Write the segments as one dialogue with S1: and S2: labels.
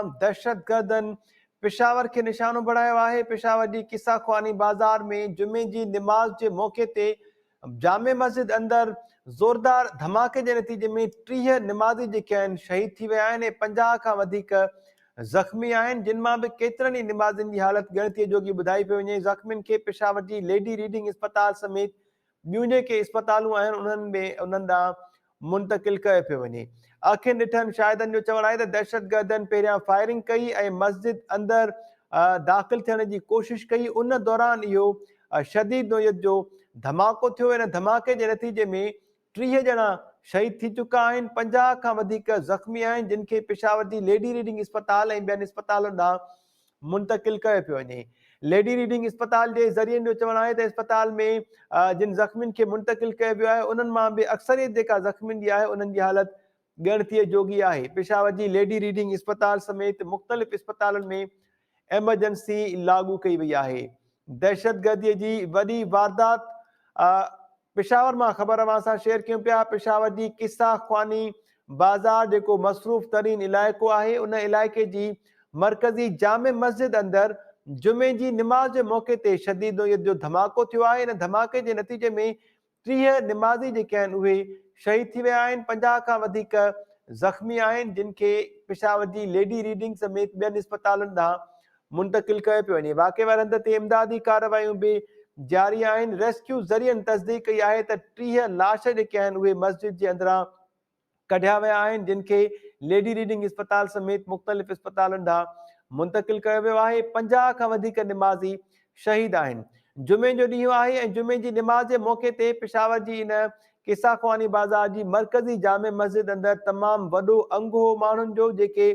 S1: دهشتگردن پشاور کي نشانو بڻايو آهي، پشاور جي قصه خواني بازار ۾ جمعي جي نماز جي موقعي تي جامع مسجد اندر زوردار ڌماڪي جي نتيجي ۾ 30 نمازي جيڪي آهن شهيد ٿي ويا آهن ۽ 50 کان وڌيڪ زخمي آهن جن مان به ڪيترن ئي نمازين جي حالت ڳڻتي جوڳي ٻڌائي پئي وڃي، زخمين کي پشاور جي ليڊي ريڊنگ اسپتال سميت ٻيون جيڪي اسپتالون آهن انهن ۾ انهن ڏانهن منتقل ڪيو پيو وڃي. اکين ڏٺن شاهدن جو چوڻ آهي ته دهشتگردن پهريان فائرنگ ڪئي ۽ مسجد اندر داخل ٿيڻ جي ڪوشش ڪئي ان دوران اهو شديد نوعيت جو ڌماڪو ٿيو ان ڌماڪي جي نتيجي ۾ 30 ڄڻا شهيد ٿي چڪا آهن 50 کان وڌيڪ زخمي آهن جن کي پشاور جي ليڊي ريڊنگ اسپتال ۽ ٻين اسپتالن ڏانهن منتقل ڪيو پيو وڃي. ليڊي ريڊنگ اسپتال جي ذريعن جو چوڻ آهي ته اسپتال ۾ جن زخمين کي منتقل ڪيو ويو آهي انهن مان به اڪثريت جيڪا زخمين جي آهي انهن جي حالت ڳڻتيء جوڳي آهي. پشاور جي ليڊي ريڊنگ اسپتال سميت مختلف اسپتالن ۾ ايمرجنسي لاڳو ڪئي وئي آهي. دهشتگردي جي وڏي واردات پشاور مان خبر اوهان سان شيئر ڪيون پيا، پشاور جي قصه خواني بازار جيڪو مصروف ترين علائقو آهي ان علائقي جي مرڪزي جامع مسجد اندر جمعي جي نماز جي موقعي تي شديد نوعيت جو ڌماڪو ٿيو آهي ان ڌماڪي جي نتيجي ۾ 30 نمازي جيڪي آهن اهي شهيد ٿي ويا آهن 50 کان وڌيڪ زخمي آهن جن کي پشاور جي ليڊي ريڊنگ سميت ٻين اسپتالن ڏانهن منتقل ڪيو پيو وڃي. واقعي واري هنڌ تي امدادي ڪارروايون به جاري آهن. ريسڪيو ذريعن تصديق ڪئي آهي ته 30 لاش جيڪي آهن اهي مسجد جي اندران ڪڍيا ويا آهن جن کي ليڊي ريڊنگ اسپتال سميت مختلف اسپتالن ڏانهن منتقل ڪيو ويو آهي. 50 کان وڌيڪ نمازي شهيد آهن. جمعي جو ڏينهن آهي ۽ جمعي جي نماز جي موقعي تي پشاور جي ان قصه خواني بازار جي مرڪزي جامع مسجد اندر تمام وڏو انگ هو ماڻهن جو جيڪي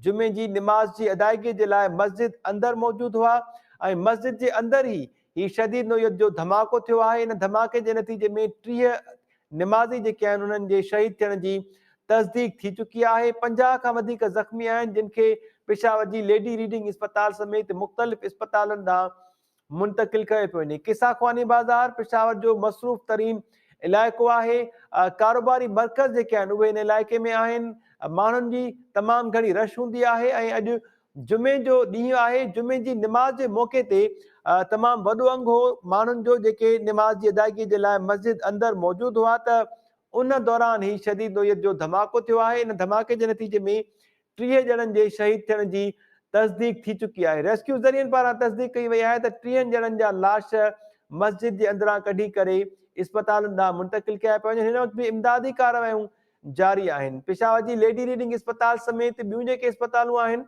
S1: جمعي جي نماز جي ادائگي جي لاء مسجد اندر موجود هئا ۽ مسجد جي اندر ئي هي شديد نوعيت جو ڌماڪو ٿيو آهي ان ڌماڪي جي نتيجي ۾ 30 نمازي جيڪي آهن انهن جي شهيد ٿيڻ جي تصديق ٿي چڪي آهي، 50 کان وڌيڪ زخمي آهن جن کي پشاور جي ليڊي ريڊنگ اسپتال سميت مختلف اسپتالن ڏانهن منتقل ڪيو پيو وڃي. قصه خواني بازار پشاور جو مصروف ترين علائقو آهي، ڪاروباري مرڪز جيڪي آهن اهي ان علائقي ۾ آهن، ماڻهن جي تمام گهڻي رش هوندي آهي ۽ اڄ جمعي جو ڏينهن آهي، جمعي جي نماز جي موقعي تي تمام وڏو انگ هو ماڻهن جو جيڪي نماز جي ادائگي جي لاء مسجد اندر موجود هئا ته ان دوران هي شديد نوعيت جو ڌماڪو ٿيو آهي، ان ڌماڪي جي نتيجي ۾ 30 ڄڻن جي شهيد ٿيڻ جي تصديق ٿي چڪي آهي، ريسڪيو ذريعن پاران تصديق ڪئي وئي آهي ته 30 ڄڻن جا لاش مسجد جي اندران ڪڍي ڪري اسپتالن ڏانهن منتقل ڪيا پيا وڃن، هن وقت به امدادي ڪارروايون جاري آهن. پشاور جي ليڊي ريڊنگ اسپتال سميت ٻيون جيڪي اسپتالون آهن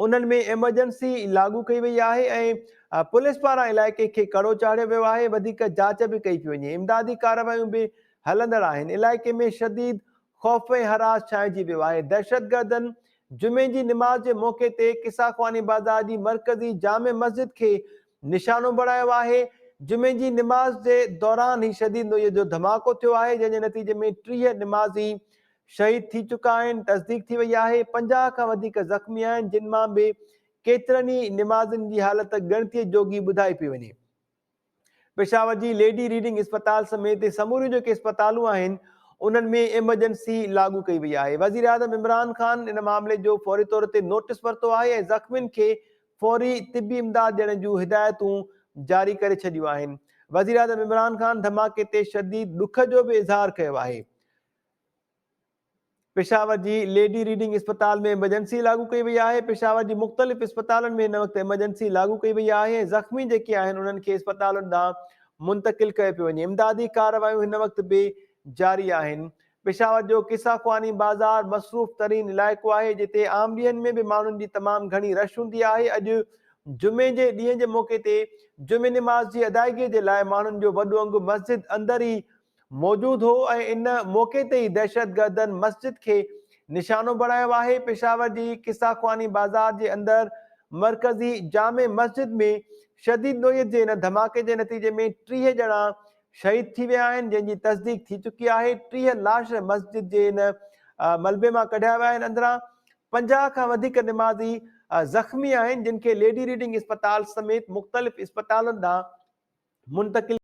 S1: انهن ۾ ايمرجنسي لاڳو ڪئي وئي آهي ۽ پوليس پاران علائقي کي ڪڙو چاڙهيو ويو آهي وڌيڪ جاچ به ڪئي پئي وڃي امدادي ڪارروايون به هلندڙ آهن علائقي ۾ شديد خوف ۽ هراس ڇانئجي ويو آهي دهشتگردن جمعي جي نماز جي موقعي تي قصه خواني بازار جي مرڪزي جامع مسجد کي نشانو بڻايو آهي، جمعي جي نماز جي دوران هي شديد نوعيت جو ڌماڪو ٿيو آهي، جنهن جي نتيجي ۾ 30 نمازي شهيد ٿي چڪا آهن، تصديق ٿي وئي آهي 50 کان وڌيڪ زخمي آهن، جن مان به ڪيترن ئي نمازين جي حالت ڳڻتي جوڳي ٻڌائي پئي وڃي. پشاور جي ليڊي ريڊنگ اسپتال سميت سموريون جيڪي اسپتالون آهن انهن ۾ ايمرجنسي لاڳو ڪئي وئي آهي، وزيراعظم عمران خان ان معاملي جو فوري طور تي نوٽيس ورتو آهي ۽ زخمين کي فوري طبي امداد ڏيڻ جون هدايتون جاري ڪري ڇڏيون آهن. وزيراعظم عمران خان ڌماڪي تي شديد ڏک جو به اظهار ڪيو آهي. پشاور جي ليڊي ريڊنگ اسپتال ۾ ايمرجنسي لاڳو ڪئي وئي آهي. پشاور جي مختلف اسپتالن ۾ هن وقت ايمرجنسي لاڳو ڪئي وئي آهي ۽ زخمي جيڪي آهن انهن کي اسپتالن ڏانهن منتقل ڪيو پيو وڃي. امدادي ڪارروايون هن وقت به جاري آهن. پشاور جو قصه خواني بازار مصروف ترين علائقو آهي جتي عام ڏينهن ۾ به ماڻهن جي تمام گهڻي رش هوندي آهي اڄ جمعي جي ڏينهن جي موقعي تي جمعي نماز جي ادائگي جي لاء ماڻهن جو وڏو انگ مسجد اندر ئي موجود هو ۽ ان موقعي تي ئي دهشتگردن مسجد کي نشانو بڻايو آهي پشاور جي قصه خواني بازار جي اندر مرڪزي جامع مسجد ۾ شديد نوعيت جي ان ڌماڪي جي نتيجي ۾ 30 ڄڻا شهيد ٿي ويا آهن جنهن جي تصديق ٿي چڪي آهي، 30 لاش مسجد جي ان ملبي مان ڪڍيا ويا آهن اندران 50 کان وڌيڪ نمازي زخمي آهن جن کي ليڊي ريڊنگ اسپتال سميت مختلف اسپتالن ڏانهن منتقل.